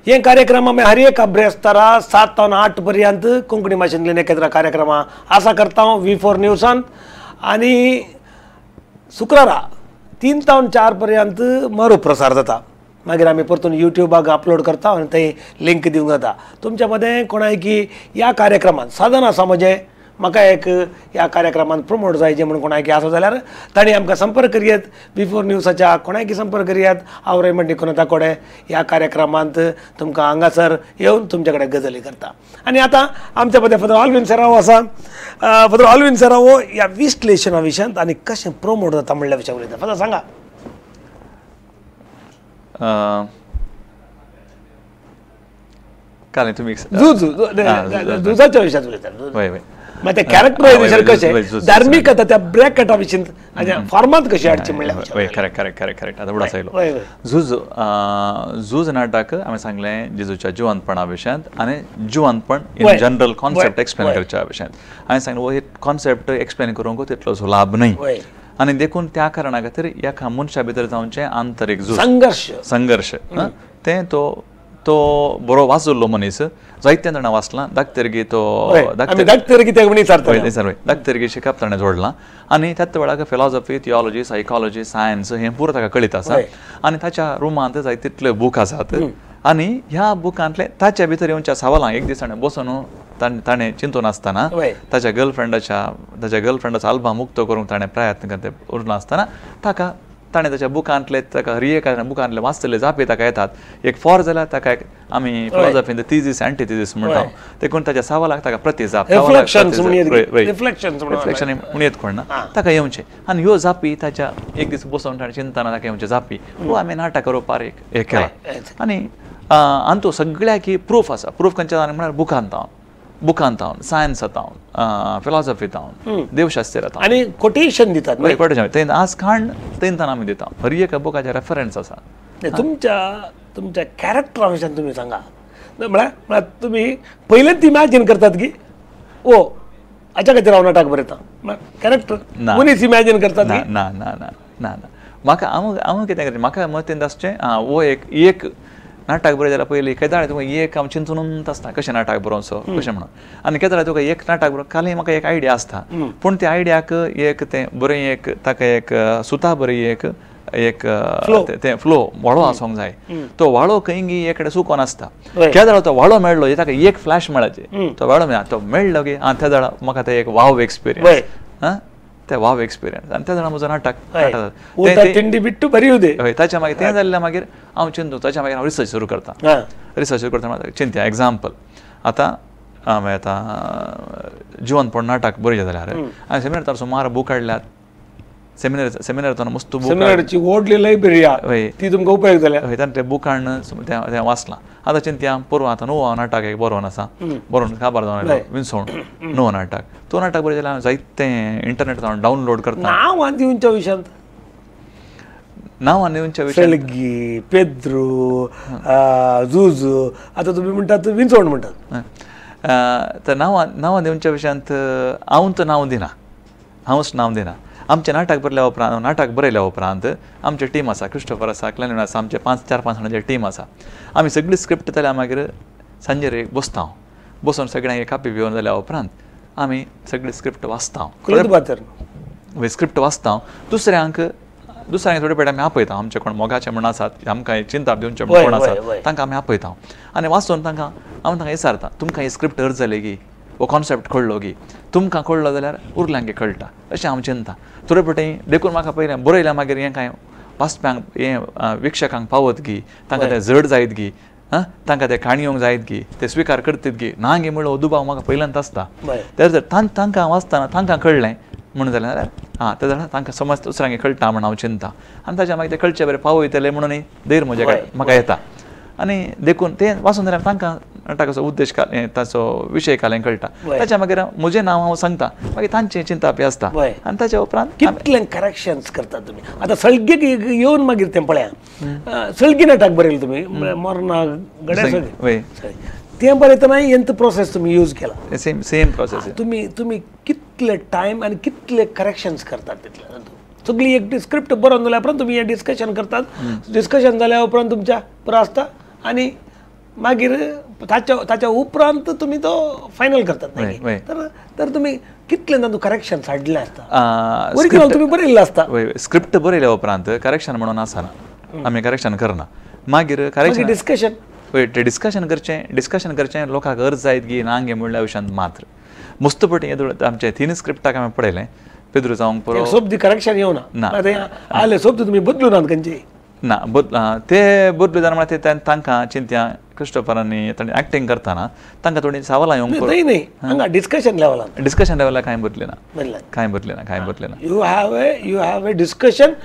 हे कार्यक्रम आमी हर एक अभ्यासतारा 7 ते 8 पर्यंत कोंकणी भाशेंतले नेकेत्र कार्यक्रमां आसा करता V4 न्यूजांत. आनी शुक्रारा 3 ते 4 पर्यंत मरू प्रसार जाता. मागीर आमी परतून युट्यूबाक अपलोड करता आनी थंय लिंक दिवंक जाता. तुमच्या मदें कोणाय की ह्या कार्यक्रमांत साधन आसा म्हजें, म्हाका एक ह्या कार्यक्रमांत प्रमोट जायचें म्हणून कोणायकी आसा जाल्यार तांणी आमकां संपर्क करयात. V4 न्यूजाच्या कोणायकी संपर्क करयात. हांव रेमंड डिकुन्हा कोडे ह्या कार्यक्रमांत तुमकां हांगासर येवन तुमच्या कडेन गजाली करता. आनी आतां आमच्या मदें फादर ऑलविन सेरावो आसा. फादर ऑलविन सेरावो ह्या विश्लेशणा विशयांत आनी कशें प्रमोट जाता म्हणल्या विशया उलयता. फादर सांगा. काल तुमी झुजाच्या विशयांत उलयता. वय वय, मागीर ते कॅरेक्टरायझेशन कशें धार्मीक आतां त्या ब्रॅकेटा विशीं फॉर्मांत कशें हाडचें म्हणल्यार. वय, करेक्ट करेक्ट करेक्ट करेक्ट. आतां उडास आयलो. झूज झूज नाटक हांवें सांगलें जेजूच्या जिवंतपणा विशयांत आनी जिवंतपण इन जनरल कॉन्सेप्ट एक्सप्लेन करच्या विशयांत हांवें सांगलें हो कॉन्सेप्ट एक्सप्लेन करूंक तितलोसो लाभ न्हय आनी देखून त्या कारणा खातीर एका मनशा भितर जावचें आंतरीक झूज संघर्श संघर्श तें तो तो बरो वाचल्लो मनीस जायते जाणां वाचलां धाकतेरगी तो धाकतेरगी शिकप ताणें जोडलां आनी त्याच वेळार फिलॉसॉफी थियोलॉजी सायकोलॉजी सायन्स हें पुरो ताका कळीत आसा आनी ताच्या रुमांत जाय तितले बूक आसात आनी ह्या बुकांतले ताच्या भितर येवच्या सवालांक एक दीस ताणें बसून ताणें चिंतून आसतना ताच्या गर्लफ्रेंडाचो आल्बम मुक्त करूंक ताणें प्रयत्न करते उरलो आसतना ताका ताणें ताच्या बुकांतले ताका हर एका बुकांतले वाचतले जापी ताका येतात. एक फॉर जाल्यार ताका एक आमी फिलॉसॉफीन थिजीस एंटी थिजीस म्हणटा देखून ताच्या सवालाक ताका प्रति जाप रिफ्लेक्शन म्हणयत कोण ना ताका येवचें आनी ह्यो जापी ताच्या एक दीस बसोवन ताणें चिंतना ताका येवचे जापी हो आमी नाटक रोवपार एक केला आनी आनी तो सगळ्याक प्रूफ आसा. प्रूफ खंयच्या म्हळ्यार बुकांत बुकांत सायन्सांत फिलॉसॉफींत देवशास्त्रांत आनी कोटेशन दितात. कोटेशन थंय आज काण थंयतान आमी दिता हर एका बुकाचे रेफरन्स आसा. तुमच्या तुमच्या कॅरेक्टरा विशयान तुमी सांगा म्हळ्यार म्हळ्यार तुमी पयलेंच इमॅजीन करतात की ओ हाच्या खातीर हांव नाटक बरयता कॅरेक्टर मनीस इमॅजीन करतात? ना ना ना ना ना म्हाका हांव हांव कितें करचें म्हाका मतींत आसचें आं हो एक एक नाटक बरयता जाल्यार पयलीं केदाळे तुका एक हांव चिंतूनच आसता कशें नाटक बरोवचो कशें म्हणून आनी केदाळे तुका एक नाटक बरोवन कालय म्हाका एक आयडिया आसता पूण त्या आयडियाक एक तें बरें एक ताका एक सुता बरी एक एक तें फ्लो व्हाळो आसूंक जाय. तो व्हाळो खंय एक कडेन सुकोन आसता केदाळो तो व्हाळो मेळ्ळो ताका एक फ्लॅश मेळाचे तो व्हाळो मेळ्ळा तो मेळ्ळो की आं त्या जाणा म्हाका तें एक वाव एक्सपिरियन्स आं ते वाव एक्सपिरियन्स आनी त्या जाणा म्हजो नाटक तिंडी बिट्टू बरी हय ताच्या मागीर तें जाल्लें मागीर हांव चिंतू ताच्या मागीर हांव रिसर्च सुरू करता. रिसर्च सुरू करता चिंतया एग्जाम्पल आतां हांवें आतां जिवनपण नाटक बरयलें जाल्यार हांवें सेमिनार सुमार बूक काडल्यात. सेमिनार मस्त बूक सेमिनारची व्हडली लायब्ररी हय ती तुमकां उपयोग जाल्या. हय तांचे बूक हाडून तें वाचलां. आतां चिंतया पोरवा आतां नवो हांव नाटक एक बरोवन आसा बरोवन काबार जावन आयलो विनसोण नवो नाटक तो नाटक बरयलें जाल्यार हांव जायतें इंटरनेट हांव डावनलोड करता. नांव आनी दिवच्या विशयांत नांव आनी दिवच्या विशयांत सेल्गी पेद्रू जुजू आतां तुमी म्हणटात विनसोण म्हणटात तर नांवां दिवच्या विशयांत हांव तर नांव दिना हांवच नांव दिना. आमचें नाटक बरयल्या उपरांत नाटक बरयल्या उपरांत आमचें टीम आसा क्रिस्टोफर आसा क्लॅनिन आसा आमचे 4-5 जाणांचे टीम आसा. आमी सगळी स्क्रिप्ट जाल्या मागीर सांजेर एक बसता हांव बसून सगळ्यांक एक कापी पिवन जाल्या उपरांत आमी सगळी स्क्रिप्ट वाचता, स्क्रिप्ट वाचता. दुसऱ्यांक थोडे पेट आमी आपयता, आमचे कोण मोगाचे म्हण आसात, आमकां चिंता दिवचे म्हण कोण आसात तांकां आमी आपयता आनी वाचून तांकां हांव तांकां विचारता, तुमकां ही स्क्रिप्ट अर्ज जाली गी, हो कॉन्सेप्ट कळ्ळो गी, तुमकां कळ्ळो जाल्यार उरल्यांक कळटा अशें हांव चिंता. थोडे पेटी देखून म्हाका पयलें बरयल्या मागीर हें कांय वाचप्यांक हें विक्षकांक पावत गी, तांकां तें जड जायत गी, आं तांकां तें काणयोंक जायत गी, ते स्विकार करतीत गी ना गी म्हणलो दुबाव म्हाका पयल्यांत आसता. तर तांकां वाचतना तांकां कळ्ळें म्हणून जालें जाल्यार आं तें जाल्यार तांकां समज दुसऱ्यांक कळटा म्हण हांव चिंता आनी ताच्या मागीर ते कळचे बरें पावयतले म्हणून धैर्य म्हज्या म्हाका येता. आनी देखून तें वाचून जाल्यार तांकां नाटकाचो उद्देश ताचो विशय कालें कळटा. ताच्या मागीर म्हजें नांव हांव सांगता, मागीर तांचें चिंतापी आसता आनी ताच्या उपरांत कितलें करेक्शन्स करतात तुमी. आतां सळगेक येवन मागीर तें पळया, सळगी नाटक बरयलें तुमी मरना गड्या सगळें, तें बरयतना हेंच प्रोसेस तुमी यूज केला, सेम सेम प्रोसेस. तुमी तुमी कितले टायम आनी कितले करेक्शन्स करतात तितले सगळी एक स्क्रिप्ट बरोवन जाल्या उपरांत तुमी हें डिस्कशन करतात, डिस्कशन जाल्या उपरांत तुमच्या पुरो आसता आनी मागीर ताच्या ताच्या उपरांत तुमी तो फायनल करतात. तर तर तुमी कितले तातूंत करेक्शन हाडलें आसता? ओरिजिनल तुमी बरयल्लें आसता. स्क्रिप्ट बरयल्या उपरांत करेक्शन म्हणून आसना, आमी करेक्शन करना. मागीर करेक्शन डिस्कशन, वय ते डिस्कशन करचें, डिस्कशन करचें लोकांक अर्ज जायत गी ना गे म्हणल्या विशयांत मात्र मस्त पटी येदोळ आमचे तीन स्क्रिप्टाक आमी पळयलें पेद्रू जावंक पुरो सोबदी करेक्शन येवना आले सोबदी तुमी बदलू नात खंयची ना ते बदलू जाल्यार म्हळ्यार ते तांकां चिंत्या क्रिस्टोफरांनी तांणी एक्टींग करतना तांकां थोडी सवालां येवंक न्हय न्हय हांगा डिस्कशन लेवलान, डिस्कशन लेवलार कांय बदलें ना, कांय बदलें ना, कांय बदलें ना. You have a discussion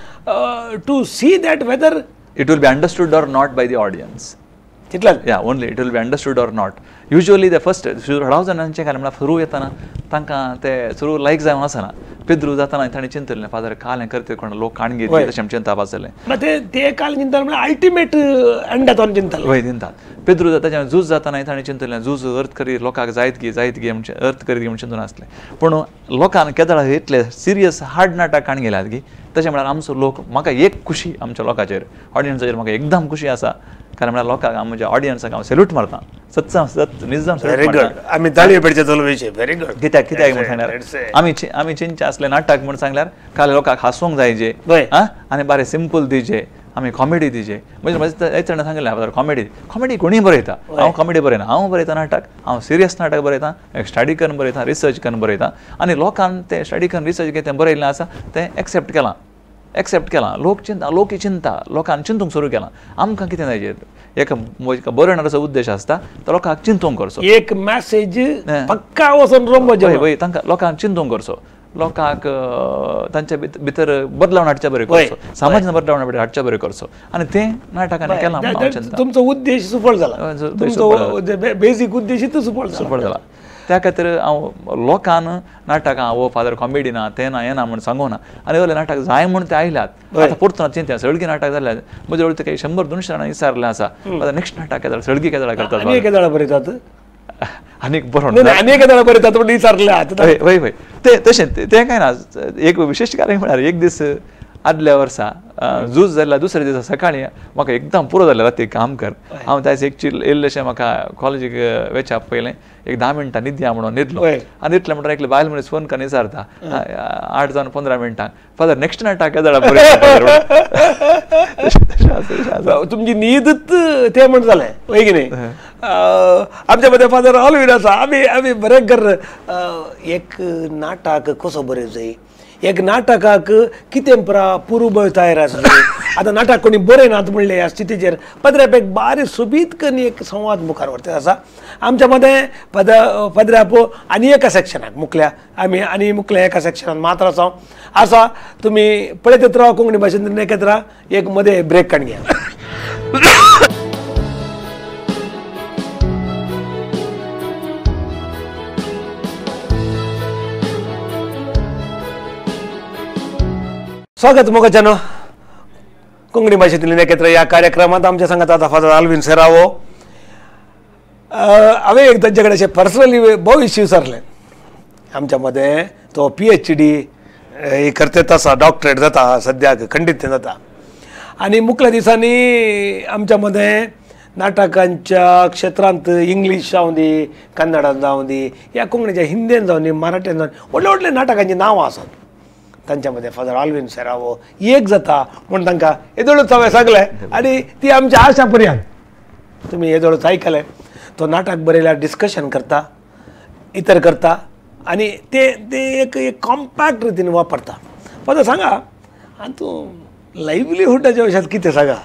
to see that whether it will be understood or not by the audience. Yeah, only it will be understood or not. Usually the first हळाव जाणांचे काय म्हळ्यार सुरू येतना तांकां ते सुरू लायक जावन आसना. पेद्रू जातना तांणी चिंतलें फादर काल हें करता कोण लोक काण घेतली तशें आमी चिंतप आसलें. ते काल चिंतता म्हळ्यार अल्टिमेट एंड जाता चिंतता. वय चिंतात. पेद्रू जाता झूज जातना तांणी चिंतलें झूज अर्थ करी लोकांक जायत गी जायत गी म्हणचे अर्थ करीत गी म्हण चिंतून आसलें. पूण लोकांक केदळा इतले सिरियस हार्ड नाटक काण गेल्यात गी तशें म्हळ्यार आमचो लोक म्हाका एक खुशी आमच्या लोकांचेर ऑडियन्साचेर म्हाका एकदम खुशी आसा. कारण म्हळ्यार लोकांक म्हज्या ऑडियन्साक हांव सॅल्यूट मारता, सत्सा सत निजाम सॅल्यूट मारता. आमी ताळयो पेटचे चलो विशय. Very good. कित्याक कित्याक म्हण सांगल्यार आमी आमी चिंतचे आसले नाटक म्हण सांगल्यार काल लोकांक हांसूंक जायजे आं आनी बरें सिंपल दिजे आमी कॉमेडी दिजे. म्हणजे म्हजें एक जाणां सांगलें कॉमेडी कॉमेडी कोणीय बरयता, हांव कॉमेडी बरयना, हांव बरयता नाटक, हांव सिरियस नाटक बरयता, एक स्टडी करून बरयता, रिसर्च करून बरयता आनी लोकान तें स्टडी करून रिसर्च कितें तें बरयल्लें आसा तें एक्सेप्ट केलां, एक्सेप्ट केलां. लोक चिंता, लोक चिंता, लोकांनी चिंतूंक सुरू केलां आमकां कितें जाय. एक बरयणाराचो उद्देश आसता तो लोकांक चिंतूंक करचो, एक मॅसेज पक्का वचून रोमपाचें. वय वय तांकां लोकांक चिंतूंक करचो, लोकांक तांच्या भितर बदलावण हाडच्या बरें करचो, समाजान बदलावण हाडच्या बरें करचो आनी तें नाटकांनी केलां. तुमचो उद्देश सुफळ जाला, तुमचो बेजीक उद्देश सुफळ सुफळ जाला. त्या खातीर हांव लोकान नाटकां हो फादर कॉमेडी ना तें ना हें ना म्हण सांगूना आनी वयलें नाटक जाय म्हूण ते आयल्यात. आतां परतून चिंत्या सळगी नाटक जाल्यार म्हजे वळख काही 100-200 जाणां विचारलें आसा आतां नेक्स्ट नाटक केदळ सळगी केदळ करतात आनी बरयतात आनीक बरोवन आनी केदळ बरयतात म्हण विचारलें. हय वय वय तें तशें तें कांय ना. एक विशेश कारण म्हळ्यार एक दीस आदल्या वर्सा झूज जाल्या दुसऱ्या दिसा सकाळीं म्हाका एकदम पुरो जालें राती काम कर. हांव त्याच एक चिल येयल्लेशें म्हाका कॉलेजीक वेच्या पयलें एक 10 मिनटां न्हिदया म्हणून न्हिदलो आनी इतलें म्हणटा एकले बायल मनीस फोन करून विचारता 8 जावन 15 मिनटां फादर नेक्स्ट नाटक केदळा बरयता. तुमची न्हीदच तें म्हण जालें वय की न्ही. आमच्या मदें फादर ऑलवीन आसा. आमी आमी बरें कर एक नाटक कसो बरें जाय, एक नाटकाक कितें परा पुरूबळ तयार आसली. आतां नाटक कोणी बरें नात म्हणलें ह्या स्थितीचेर पदराप एक बारीक सोबीत करून एक संवाद मुखार व्हरता आसा. आमच्या मदें पदराप आनी एका सेक्शनाक मुखल्या आमी आनी मुखल्या एका सेक्शनान मात्र आसा आसा. तुमी पळयत राव कोंकणी भाशेन एकत्र एक मदें ब्रेक काडून घ्या. स्वागत मोगाच्यानो कोंकणी भाशेंतली एकत्र ह्या कार्यक्रमांत आमच्या सांगात आतां फादर आल्विन सेरावो. हांवें एक तांचे कडेन अशें पर्सनली भोव इश्यू विचारलें. आमच्या मदें तो PhD करतेत आसा, डॉक्टरेट जाता सद्याक, खंडीत जाता आनी मुखल्या दिसांनी आमच्या मदें नाटकांच्या क्षेत्रांत इंग्लीश जावं दी, कन्नडान जावं दी, या कोंकणीच्या हिंदीन जावं दी, मराठीन जावं दी, व्हडले व्हडले नाटकांची नांवां आसात. तांच्या मदें फादर आल्विन सेरावो एक जाता म्हूण तांकां येदोळूच हांवें सांगलें आनी ती आमच्या आशा पर्यंत तुमी येदोळूच आयकलें. तो नाटक बरयल्यार डिस्कशन करता, इतर करता आनी ते ते एक एक कॉम्पॅक्ट रितीन वापरता. फादर सांगा आनी तूं लायवलीहुडाच्या विशयांत कितें सांगा?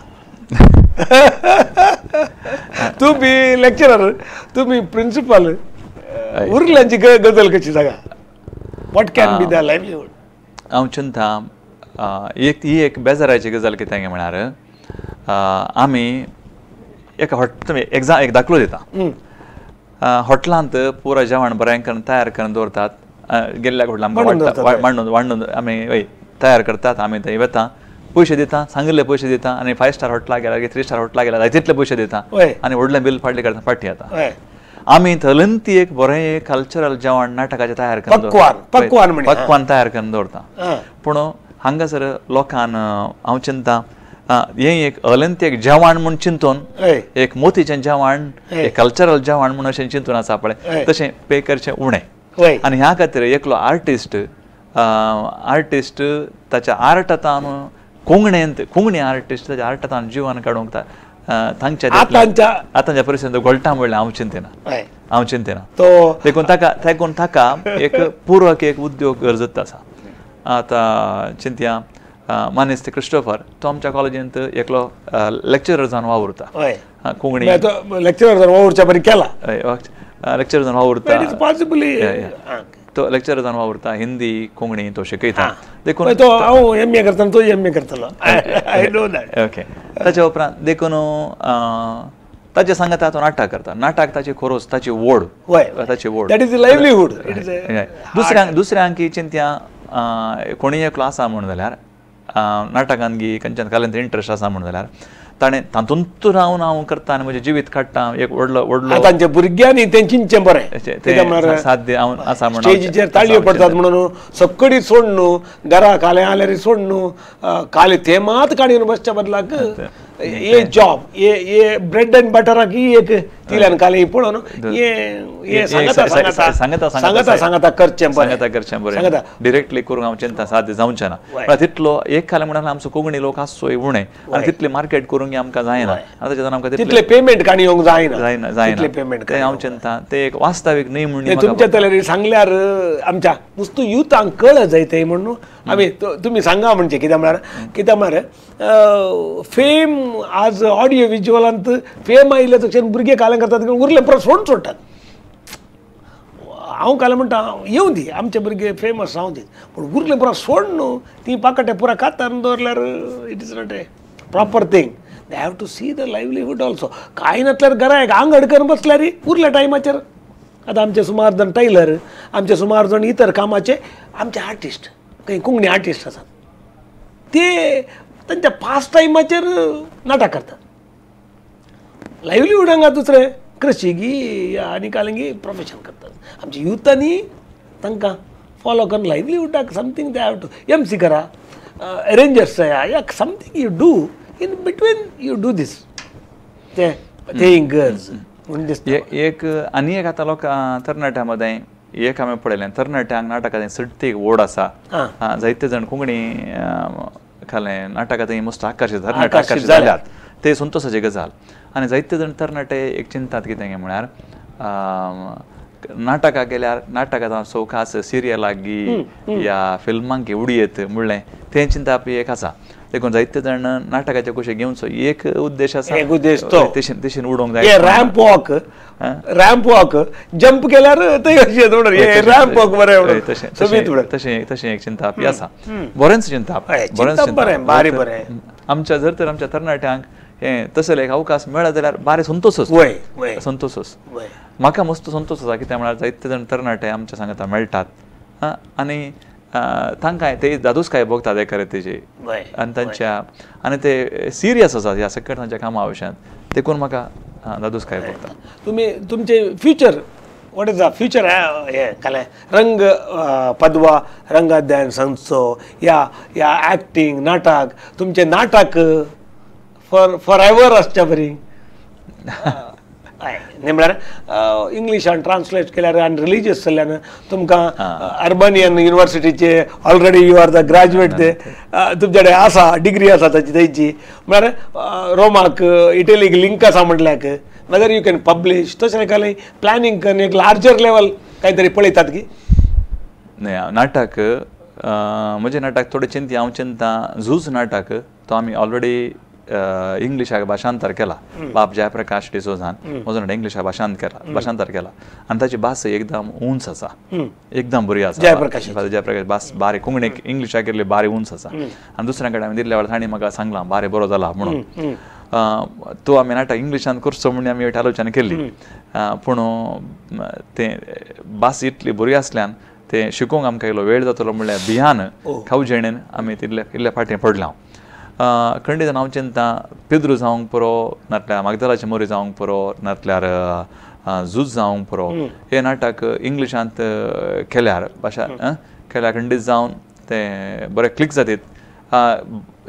तुमी लेक्चरर, तुमी प्रिंसिपल, उरल्यांची गजल कशी सांगा? What can be the livelihood? हांव चिंता एक ही एक बेजाराची गजाल कितें काय म्हळ्यार आमी एका हॉट तुमी एक दाखलो दिता. हॉटेलांत पुरा जेवण बरें करून तयार करून दवरतात, गेल्ल्या हॉटेलांत आमकां मांडून वांडून आमी हय तयार करतात, आमी थंय वता, पयशे दिता, सांगिल्ले पयशे दिता आनी 5 स्टार हॉटेलाक गेल्यार 3 स्टार हॉटेलाक गेल्यार तितले पयशे दिता आनी व्हडलें बील फाटलें करता फाटी येता. आमी थलंती एक बरें कल्चरल जेवण नाटकाचें तयार करून पक्वान तयार करून दवरता. पूण हांगासर लोकान हांव चिंता हें एक अलंती एक जेवण म्हूण चिंतून, एक मोतीचें जेवण, एक कल्चरल जेवण म्हूण अशें चिंतून आसा पळय, तशें पे करचें उणें. आनी ह्या खातीर एकलो आर्टिस्ट आर्टिस्ट ताच्या आर्टांत कोंकणींत कोंकणी आर्टिस्ट ताच्या आर्टांत जिवन काडूंक तांच्या आतांच्या परिस्थितींत घोळटा म्हणल्यार हांव चिंतना, हांव चिंतना. देखून ताका देखून ताका एक पूरक एक उद्योग गरजत आसा. आतां चिंतया मानेस्त क्रिस्टोफर तो आमच्या कॉलेजींत एकलो लेक्चरर जावन वावुरता, कोंकणी लेक्चरर जावन वावुरच्या बरी केला, लेक्चरर जावन वावुरता, तो लेक्चरर जावन वावुरता, हिंदी कोंकणी तो शिकयता. देखून तो हांव एम ए करतालो, तो एम ए करतलो, I know that. Okay, ताच्या उपरांत देखून ताचे सांगाता तो नाटक करता, नाटक ताची खोरोस, ताची ओड, ताची ओड, that is livelihood. दुसऱ्यांक दुसऱ्यांक चिंत्या कोणीय एकलो आसा म्हूण जाल्यार नाटकान गी खंयच्यान कलेंत इंट्रस्ट आसा म्हूण जाल्यार ताणें तातूंत रावन हांव करता आनी म्हजें जिवीत काडटा एक व्हडलो व्हडलो तांच्या भुरग्यांनी तें चिंतचें बरें साध्य हांव आसा म्हणून स्टेजीचेर ताळयो पडटात म्हणून सक्कडी सोड न्हू, घरा काले आल्यार सोड न्हू, काले ते मात काडून बसच्या बदलाक a job a bread and बटराक ही एक तिल्यान काले पळोवन हे सांगता सांगता सांगता सांगता करचें बरें, सांगता करचें बरें, डिरेक्टली करूंक हांव चिंता साध्य जावचें ना. म्हळ्यार तितलो एक खालें म्हणल्यार आमचो कोंकणी लोक आसचो उणें आनी तितलें मार्केट करूंक आमकां जायना, आतां आमकां तितलें पेमेंट काणी येवंक जायना, जायना जायना पेमेंट. तें हांव चिंता तें एक वास्तवीक न्हय म्हूण तुमच्या तल्यार सांगल्यार आमच्या वस्तू युथांक कळ जायत म्हणून आमी तुमी सांगा म्हणजे कित्याक म्हळ्यार कित्याक म्हळ्यार फेम आज ऑडियो विज्युअलांत फेम आयिल्ल्या तशें भुरगे काल्यां करतात उरले परत सोडून सोडटात. हांव काल्यां म्हणटा येवं दी आमचे भुरगे फेमस जावं दी, पूण उरले पुरा सोड न्हू, ती पाकटे पुरा कातान दवरल्यार it is not a proper thing. They have to see the livelihood also. कांय नासल्यार घरा एक आंग अडकन बसल्यार उरल्या टायमाचेर. आतां आमचे सुमार जाण टेलर, आमचे सुमार जाण इतर कामाचे आमचे आर्टिस्ट, काही कोंकणी आर्टिस्ट आसात ते तांच्या पास टायमाचेर नाटक करतात. लायवलीहूड हांगा दुसरें कृशी गी आनी कालंगी प्रोफेशन करतात. आमच्या युथांनी तांकां फॉलो करून लायवलीहुडाक something they have to M C करा, अरेंजर्स या something you do in between you do this ते ते गरज म्हूण दिसता. एक आनी एक आतां लोक तरणाट्यां मदें एक हांवें पळयलें तरणाट्यांक नाटकाचें सडटी एक ओड आसा, जायते जाण कोंकणी खालें नाटकां थंय मस्त आकर्शीत तरणाटे आकर्शीत जाल्यात, ते संतोशाची गजाल. आनी जायते जाण तरणाटे एक चिंतात कितें काय म्हळ्यार नाटकां गेल्यार नाटकां सो खास सिरियलाक गी या फिल्मांक उडी येत म्हणलें तें चिंताप एक आसा. देखून जायते जाण नाटकाचे कशें घेवचो एक उद्देश आसा, एक उद्देश तो तशें उडोवंक जाय. Ramp walk, ramp walk jump केल्यार रॅम्प वॉक बरें, तशें तशें एक चिंताप आसा, बरेंच चिंताप, बरेंच बरें बारी बरें. आमच्या जर तर आमच्या तरणाट्यांक हें तसले एक अवकाश मेळत जाल्यार बारी संतोशच, संतोशच. म्हाका मस्त संतोश आसा कित्याक म्हळ्यार जायते जाण तरणाटे आमच्या सांगता मेळटात आनी तांकां ते दादूसकाय भोगतात एका रितीची आनी तांच्या आनी ते सिरियस आसात ह्या सकट तांच्या कामा विशयांत, देखून म्हाका दादूसकाय भोगता. तुमी तुमचे future what is the future हें कालें रंग पदवा रंगाध्ययन संस्थो या या एक्टींग नाटक तुमचें नाटक फॉर फॉर एवर आसच्या बरी हय म्हळ्यार इंग्लिशान ट्रान्सलेट केल्यार आनी रिलीजियस जाल्ल्यान तुमकां अर्बनियन युनिवर्सिटीचे already you are the graduate, ते तुमचे कडेन आसा डिग्री आसा ताची थंयची, म्हळ्यार रोमाक इटलीक लिंक आसा म्हटल्याक वेदर you can publish तशें कांय प्लॅनिंग करून एक लार्जर लेवल कांय तरी पळयतात की न्हय. नाटक म्हजें नाटक थोडें चिंती हांव चिंता झूज नाटक तो आमी ऑलरेडी इंग्लिशाक भाशांतर केला, बाब जयप्रकाश डिसोजान म्हजो नाटक इंग्लिशाक भाशांतर केला आनी ताची भास एकदम उंच आसा, एकदम बरी आसा. जयप्रकाश भास बारी कोंकणीक इंग्लिशाक केल्ली बारी उंच आसा आनी दुसऱ्या कडेन आमी दिल्ल्या वेळार तांणी म्हाका सांगलां बारी बरो जाला म्हणून. तो आमी नाटक इंग्लिशान करचो म्हूण आमी आलोचना केल्ली, पूण तें भास इतली बरी आसल्यान तें शिकोवंक आमकां इल्लो वेळ जातलो म्हणल्यार भियान खावजेणेन आमी तितले इल्ले फाटीं पडला. खंडीत हांव चिंता पिद्रू जावंक पुरो, नाटल्यार मागदलाचे मोरी जावंक पुरो, नाटल्यार झूज जावंक पुरो, हे नाटक इंग्लिशांत केल्यार भाशा केल्यार खंडीत जावन तें बरें क्लिक जातीत.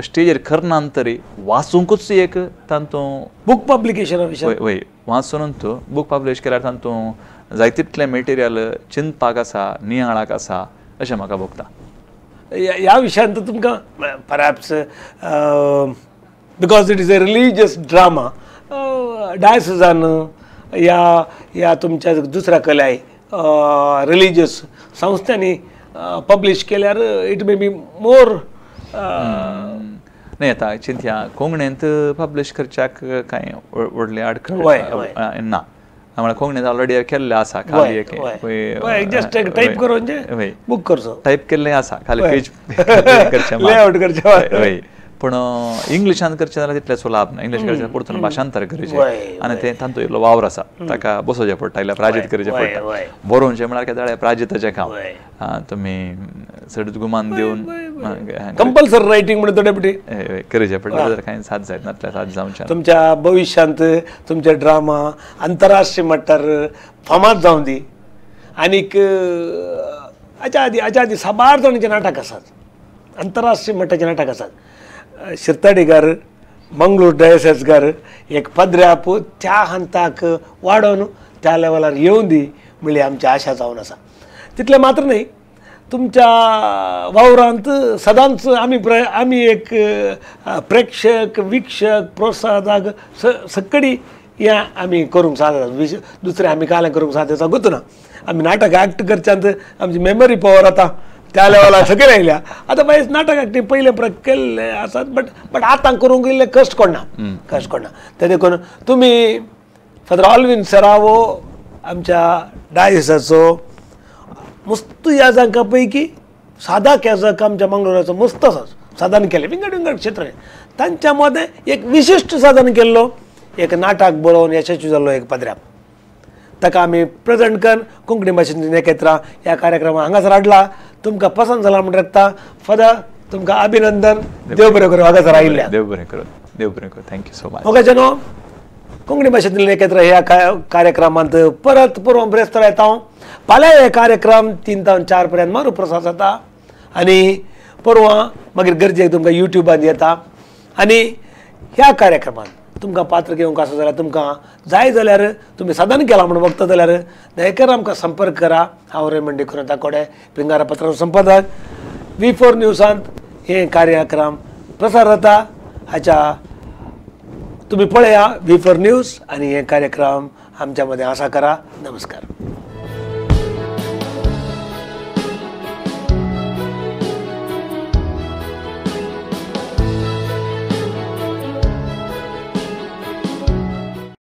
स्टेजीर करनान तरी वाचूंकूच एक तातूंत बूक पब्लिकेशन वय वाचून तूं बूक पब्लिश केल्यार तातूंत जाय तितलें मटेरियल चिंतपाक आसा, नियाळाक आसा अशें म्हाका भोगता. ह्या विशयांत तुमकां perhaps because it is a religious drama डायसिसान ह्या ह्या तुमच्या दुसऱ्या कलाय रिलीजियस संस्थांनी पब्लिश केल्यार it may be more. न्हय आतां चिंतया कोंकणींत पब्लिश करच्याक कांय व्हडली आडखळ ना, म्हळ्यार कोंकणींत ऑलरेडी केल्लें आसा, खाली एक टायप करून बूक करचो, टायप केल्लें आसा खाली पेज करचें लेआउट करचें. वय पूण इंग्लिशान करचें जाल्यार तितलें सुलाभ ना, इंग्लिश करचें परतून भाशांतर करचें आनी तें तांतूं इल्लो वावर आसा, ताका बसोवचें पडटा, इल्लें प्राजीत करचें पडटा. बरोवचें म्हळ्यार कितें जाल्यार प्राजिताचें काम, तुमी चडच गुमान दिवन कंपल्सरी रायटींग म्हणून थोडे पटी करचें पडटा, जाल्यार कांय साथ जायना, नातल्यार साथ जावचें. तुमच्या भविश्यांत तुमचे ड्रामा आंतरराष्ट्रीय मट्टार फामाद जावं दी. आनीक हाच्या आदी हाच्या आदी साबार जाणांचे नाटक आसात, आंतरराष्ट्रीय मट्टाचे नाटक आसात. शिर्ताडीकार मंगळूर डायसेसकार एक पदऱ्याप त्या हंताक वाडोवन त्या लेवलार येवन दी म्हणली आमची आशा जावन आसा. तितलें मात्र न्हय, तुमच्या वावरांत सदांच आमी आमी एक प्रेक्षक वीक्षक प्रोत्साहक सकडी हें आमी करूंक सादता, दुसरें आमी कांय करूंक सादता सांगूच ना. आमी नाटक एक्ट करच्यांत आमची मेमरी पॉवर आतां त्या लेवलार सकयल आयल्या. आतां मागीर नाटक एक्टींग पयलें केल्लें आसात, बट बट आतां करूंक इल्लें कश्ट कोणना, कश्ट कोणना. तें देखून तुमी फादर ऑलवीन सरावो आमच्या डायसाचो मस्त याजांका पैकी सादा याजक आमच्या मंगळुराचो मस्त आसा, साधन केलें विंगड विंगड क्षेत्रांनी, तांच्या मदें एक विशिश्ट साधन केल्लो एक नाटक बरोवन यशस्वी जाल्लो एक पदऱ्याप, ताका आमी प्रेजेंट करून कोंकणी भाशेन एकत्र ह्या कार्यक्रमाक हांगासर हाडला. तुमकां पसंत जाला म्हण रखता फादर, तुमकां अभिनंदन, देव बरें करूं हांगासर आयिल्ल्या. देव बरें करूं, देव बरें करूं, thank you so much. Okay जनो, कोंकणी भाशेंतल्यान एकत्र ह्या कार्यक्रमांत परत परत ब्रेस्तार येता हांव. फाल्यां हे कार्यक्रम 3 ते 4 पर्यंत मारू प्रसार जाता आनी परवां मागीर गरजेक तुमकां युट्यूबान येता. आनी ह्या कार्यक्रमांत तुमकां पात्र घेवंक आसा जाल्यार, तुमकां जाय जाल्यार, तुमी साधन केलां म्हूण बघता जाल्यार दयकर आमकां संपर्क करा. हांव रेमंड डिक्रुझ कोडे, पिंगारा पत्र संपादक, V4 न्यूजांत हे कार्यक्रम प्रसार जाता. हाच्या तुमी पळया V4 news आनी हे कार्यक्रम आमच्या मदें आसा करा. नमस्कार.